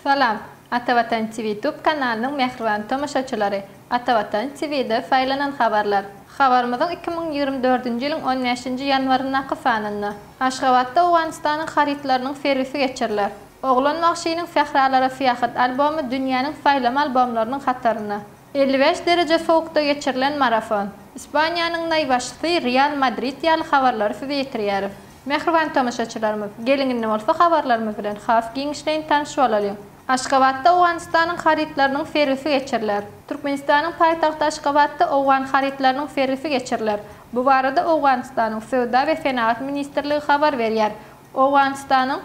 Salam, Atavatan TV Tube kanalynyň mähriban tomaşaçylary! Atavatan TV-de saýlanan habarlar. Habarymyzyň 2024-nji ýylyň on bäşinji ýanwaryndaky sanynda. Aşgabatda Owganystanyň harytlarynyň sergisi geçiriler. Oglan bagşynyň Sähralara syýahat albomy dünýäniň saýlama albomlarynyň hatarynda. 55 dereje sowukda geçirilen marafon. Ispaniýanyň naýbaşysy Real Madrid ýaly habarlary size ýetirýäris. Mähriban tomaşaçylarymyz, geliň indi bolsa habarlarymyz bilen has giňişleýin tanyş bolalyň. Aşgabatda Owganystanyň harytlarynyň sergisi geçiriler. Türkmenistanyň paýtagty Aşgabatda owgan harytlarynyň sergisi geçiriler. Bu barada Owganystanyň Söwda we senagat ministrligi habar berýär. Owganystanyň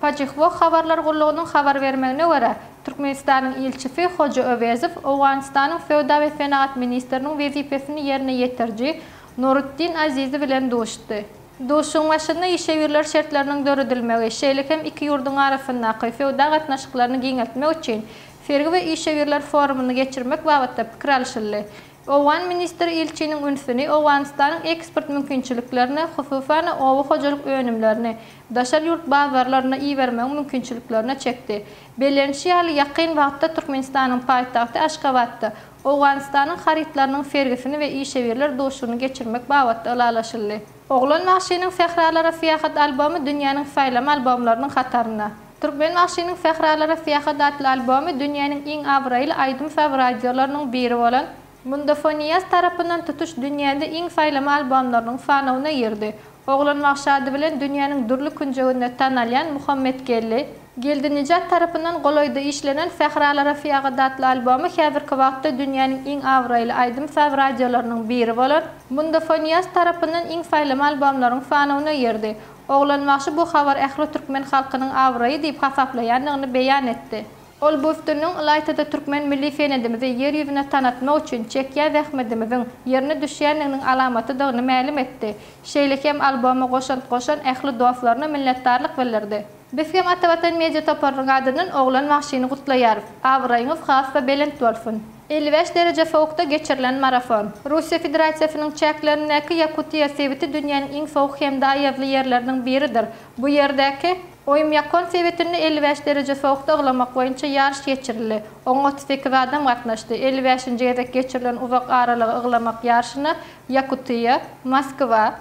Pajihwo habarlar gullugynyň habar bermegine görä, Türkmenistanyň ilçisi Hoja Öwezow Owganystanyň söwda we senagat ministriniň wezipesini ýerine ýetiriji Nurutdin Azizi bilen duşdy. Duşuşygyň başynda işewürler şertleriniň döredilmegi, şeýle hem iki ýurduň arasyndaky söwda gatnaşyklaryny giňeltmek üçin sergi we işewürler forumyny geçirmek babatda pikir alyşyldy. Owgan ministri ilçiniň ünsüni Owganystanyň eksport mümkinçiliklerine, hususan-da, oba hojalyk önümlerini daşary ýurt bazarlaryna ibermegiň mümkinçiliklerine çekdi. Bellenişi ýaly, ýakyn wagtda Türkmenistanyň paýtagty Aşgabatda Owganystanyň harytlarynyň sergisini we işewürler duşuşygyny geçirmek babatda ylalaşyldy. Oglan bagşynyň Sähralara syýahat albomy dünýäniň saýlama albomlarynyň hatarynda. Türkmen bagşynyň Sähralara syýahat atly albomy dünýäniň iň abraýly aýdym-saz radiolarynyň biri bolan Mundofoniýas tarapyndan tutuş dünýäde iň saýlama albomlarynyň sanawyna girdi. Oglan bagşy ady bilen dünýäniň dürli künjeginde tanalýan Muhammetgeldi Geldinejat tarapyndan golaýda işlenen Sähralara syýahat atly albomy häzirki wagtda dünýäniň iň abraýly aýdym-saz radiolarynyň biri bolan Mundofoniýas tarapyndan iň saýlama albomlaryň sanawyna girdi. Oglan bagşy bu habary ähli türkmen halkynyň abraýy diýip hasaplaýandygyny beýan etdi. Ol bu üstünligiň ylaýta-da türkmen milli senedimizi Ýer ýüzüne tanatmak üçin çekýän zähmedimiziň ýerine düşýändiginiň alamatydygyny mälim etdi. Şeýle hem alboma goşant goşan ähli dostlaryna minnetdarlyk bildirdi. Biz hem Atavatan Media toparynyň adyndan Oglan bagşyny gutlaýarys. Abraýyňyz has-da belent bolsun! 55 dereje sowukda geçirilen marafon. Russiýa Federasiýasynyň çäklerindäki Ýakutiýa sebiti dünýäniň iň sowuk hem-de aýazly ýerleriniň biridir. Bu ýerdäki Oýmýakon sebitinde 55 dereje sowukda yglamak boýunça ýaryş geçirildi. Oňa 38 adam gatnaşdy. 55-nji gezek geçirilen uzak aralygy yglamak ýaryşyna Ýakutiýa, Moskwa,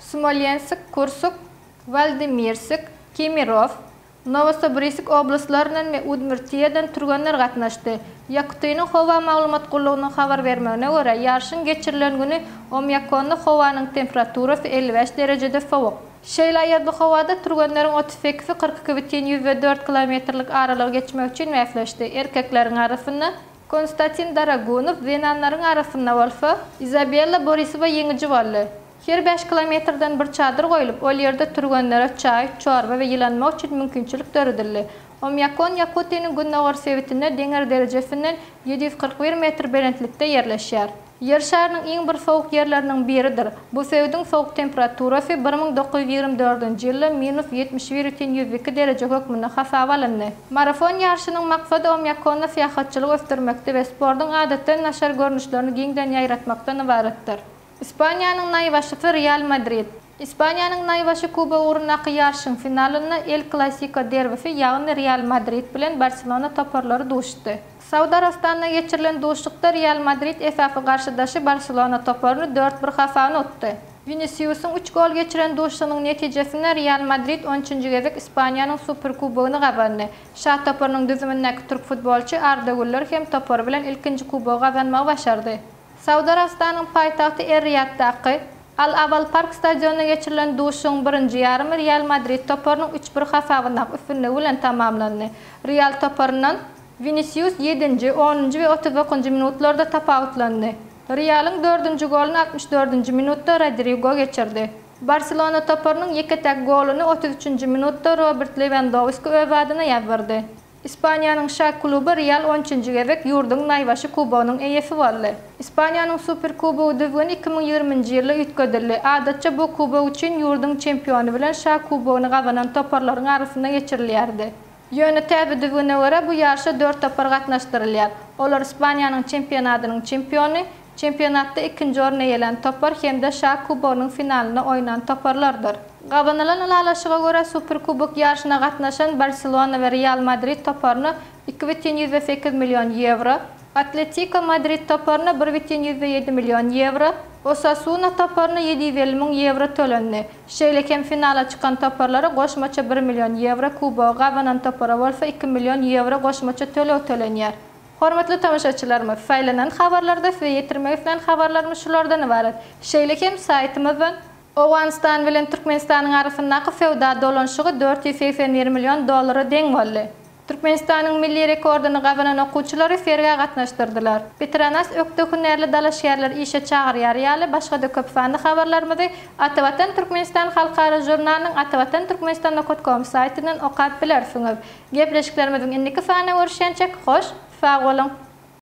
Smolensk, Kursk, Wladimirsk, Kemerow, Nowosobrisk oblastlaryndan we Udmurtiýadan türgenler gatnaşdy. Ýakutynyň howa maglumat gullugynyň habar bermegine görä, ýaryşyň geçirilen güni Omýakonda howanyň temperaturasy 55 derejede sowuk. Şeýle aýazly howada türgenleriň 38-i 42,4 kilometrlik aralygy geçmek üçin bäsleşdi. Erkekleriň arasynda Konstantin Daragunow, zenanlaryň arasynda bolsa, Izabella Borisowa ýeňiji boldy. Her bäş kilometrden bir çadyr goýlup, ol ýerde türgenlere çaý, çorba we ýylanmak üçin mümkinçilik döredildi. Omýakon Ýakutiýanyň gündogar sebitinde deňer derejesinden 741 metr belentlikde ýerleşýär. Ýer şarynyň iň bir sowuk ýerleriniň biridir. Bu sebitiň sowuk temperaturasy 1924-nji ýylda minus 71,102 dereje hökmünde hasaba alyndy. Marafon ýaryşynyň maksady Omýakonda syýahatçylygy ösdürmekde we sportuň adatdan daşary görnüşlerini giňden ýaýratmakdan ybaratdyr. Ispaniýanyň naýbaşysy Real Madrid. Ispaniýanyň naýbaşy kubogy ugrundaky ýaryşyň finalynda El Klasiko derbisi, ýagny Real Madrid bilen Barselona toparlary duşdy. Saud Arabystanda geçirilen duşuşykda Real Madrid esasy garşydaşy Barselona toparyny dört bir hasabyna utdy. Winisiusyň üç gol geçiren duşuşygynyň netijesinde Real Madrid on üçünji gezek Ispaniýanyň Superkubogyny gazandy. Şa toparynyň düzümindäki türk futbolçy Arda Güller hem topary bilen ilkinji kubogy gazanmagy başardy. Saud Arabystanyň paýtagty Er-Riýaddaky Al-Awal Park stadionynda geçirilen duşuşygyň birinji ýarymy Real Madrid toparynyň üç bir hasabyndaky üstünligi bilen tamamlandy. Real toparyndan Winisius ýedinji, onunjy we 39-njy minutlarda tapawutlandy. Realyň dördünji goluny 64-nji minutda Rodrigo geçirdi. Barselona toparynyň ýeke-täk goluny 33-nji minutda Robert Lewandowski öz adyna ýazdyrdy. Ispaniýanyň şa kluby Real on üçünji gezek ýurduň naýbaşy kubogynyň eýesi boldy. Ispaniýanyň Superkubogy düzgüni 2020-nji ýylda üýtgedildi. Adatça bu kubok üçin ýurduň çempiony bilen şa kubogyny gazanan toparlaryň arasynda geçirilýärdi. Ýöne täze düzgüne görä bu ýaryşa dört topar gatnaşdyrylýar. Olar Ispaniýanyň çempionadynyň çempiony, Çempionatda ikinji orny eýelän topar hem-de Şa kubogynyň finalynda oýnan toparlardyr. Gazanylan ylalaşyga görä, Superkubok ýaryşyna gatnaşan Barselona we Real Madrid toparyna 2,8 million ýewro, Atletiko Madrid toparyna 1,7 million ýewro, Osasuna toparyna 750 müň ýewro tölendi. Şeýle hem finala çykan toparlara goşmaça bir million ýewro, kubogy gazanan topara bolsa iki million ýewro goşmaça töleg tölenýär. Hormatly tomaşaçylarymyz, saýlanan habarlarda size ýetirmek islän habarlarymyz şulardan ybarat. Şeýle hem saýtymyzdan Owganystan bilen Türkmenistanyň arasyndaky söwda dolanyşygy 481 million dollara deň boldy. Türkmenistanyň milli rekordyny gazanan okuwçylary sergä gatnaşdyrdylar. Petronas ökde hünärli dalaşgärleri işe çagyrýar ýaly başga-da köp sanly habarlarymyzy Atavatan Türkmenistan halkara žurnalynyň atavatanturkmenistan nokat kom saýtyndan okap bilersiňiz. Gepleşiklerimiziň indiki sanyna görüşýänçäk hoş sag boluň!